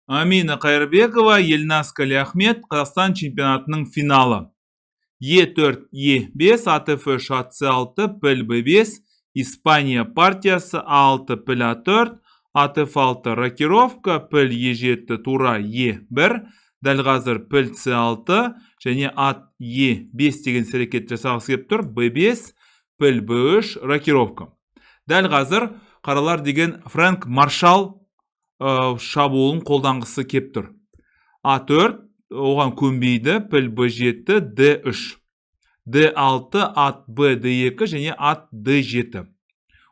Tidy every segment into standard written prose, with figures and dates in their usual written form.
Амина Қайырбекова, Елназ Қалиахмет, Қазақстан чемпионатының финалы. Е4, Е5, ат F3, ат С6, піл Б5, Испания партиясы. А6, піл А4, ат F6, рокировка, піл Е7, тура Е1, дәл қазір піл С6 және ат Е5 деген іс әрекет жасағысы келіп тұр, Б5, піл Б3, рокировка. Дәл қазір қаралар деген Фрэнк Маршал шабуылын қолданғысы кеп тұр. А4, оған көнбейді, піл Б7, Д3. Д6, ат Б, Д2 және ат Д7.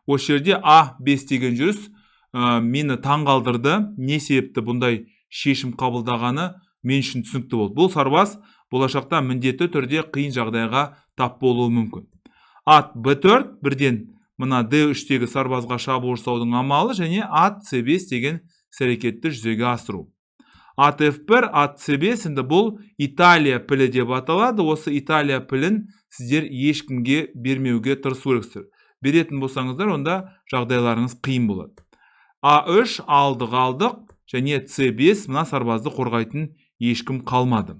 Осы жерде А5 деген жүріс мені таң қалдырды. Не себепті бұндай шешім қабылдағаны мен үшін түсінікті болды. Бұл сарбаз болашақта міндетті түрде қиын жағдайға тап болуы мүмкін. Ат Б4 бірден мына Д3-тегі сарбазға шабуыл жасаудың амалы және ат С5 деген іс әрекетті жүзеге асыру. Ат F1, ат С5, енді бұл Италия пілі деп аталады. Осы Италия пілін сіздер ешкімге бермеуге тырысу керексіздер. Беретін болсаңыздар, онда жағдайларыңыз қиын болады. А3, алдық, алдық және С5, мына сарбазды қорғайтын ешкім қалмады.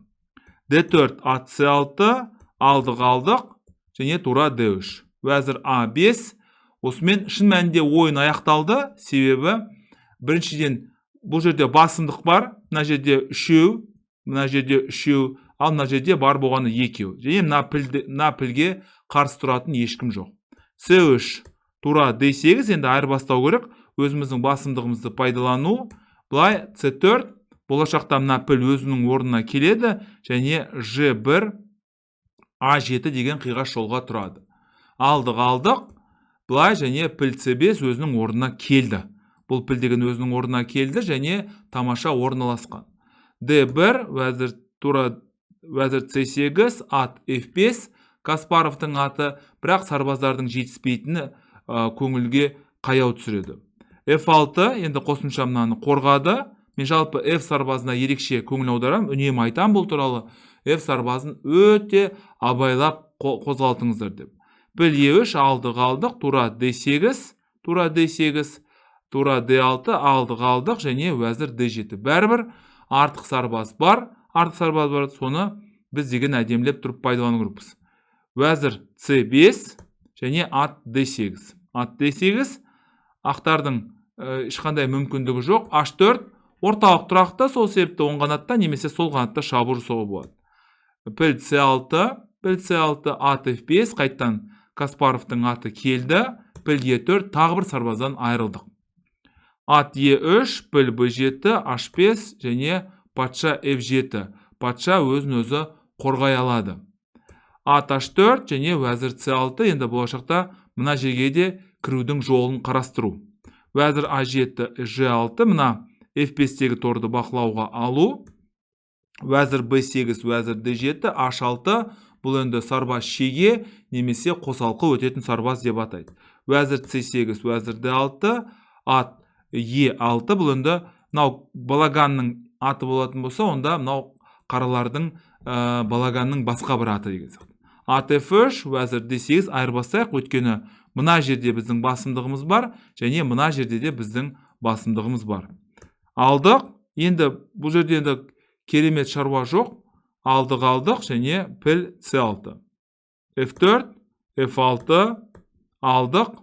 Д4, ат С6, алдық, алдық және тура Д3. Уәзір А5. Осымен шын мәнінде ойын аяқталды, себебі біріншіден, бұл жерде басымдық бар. Мына жерде үшеу, мына жерде үшеу, ал мына жерде бар болғаны екеу. Және мына пілге қарсы тұратын ешкім жоқ. С3, тура Д8, енді айырбастау керек, өзіміздің басымдығымызды пайдалану. Былай С4, болашақта мына піл өзінің орнына келеді және Ж1, А7 деген қиғаш жолға тұрады. Алдық, алдық, былай және піл С5 өзінің орнына келді. Бұл піл деген өзінің орнына келді және тамаша орналасқан. D1, уәзір, тура уәзір C8, ат F5, Каспаровтың аты, бірақ сарбаздардың жетіспейтіні көңілге қаяу түсіреді. F6, енді қосымша мынаны қорғады. Мен жалпы F сарбазына ерекше көңіл аударамын, үнемі айтамын бұл туралы. F сарбазын өте абайлап қозғалтыңыздар деп. Піл E3, алдық, алдық, тура D8, тура D8, тура D6, алдық, алдық және уәзір D7. Бәрібір артық сарбаз бар, артық сарбаз бар, соны біз деген әдемілеп тұрып пайдалану керекпіз. Уәзір C5 және ат D8. Ат D8, ақтардың ешқандай мүмкіндігі жоқ. H4, орталық тұрақты, сол себепті оң қанатта немесе сол қанатта шабуыл жасауға болады. Піл C6, піл C6, ат F5, қайттан Каспаровтың аты келді. Піл E4, тағы бір сарбаздан айырылдық. Ат E3, піл B7, H5 және патша F7. Патша өзін өзі қорғай алады. Ат H4 және уәзір C6, енді болашақта мына жерге де кірудің жолын қарастыру. Уәзір A7, G6, мына F5-тегі торды бақылауға алу. Уәзір B8, уәзір D7, H6, бұл енді сарбаз шеге немесе қосалқы өтетін сарбаз деп атайды. Уәзір C8, уәзір D6, ат E6, бұл енді мынау балаганның аты болатын болса, онда мынау қаралардың балаганның басқа бір аты деген сияқты. Ат F3, уәзір D8, айырбастайық, өйткені мына жерде біздің басымдығымыз бар және мына жерде де біздің басымдығымыз бар. Алдық, енді бұл жерде енді керемет шаруа жоқ. Алдық, алдық және піл C6. F4, F6, алдық.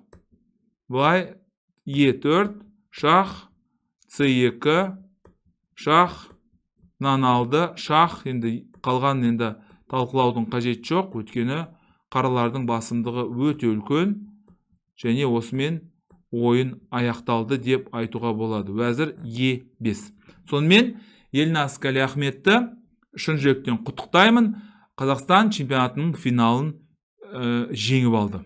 Былай E4, шах, C2, шах, мынаны алды, шах, енді қалған енді талқылаудың қажеті жоқ, өйткені қаралардың басымдығы өте үлкен және осымен ойын аяқталды деп айтуға болады. Уәзір Е5. Сонымен, Елназ Қалиахметті шын жүректен құттықтаймын. Қазақстан чемпионатының финалын жеңіп алды.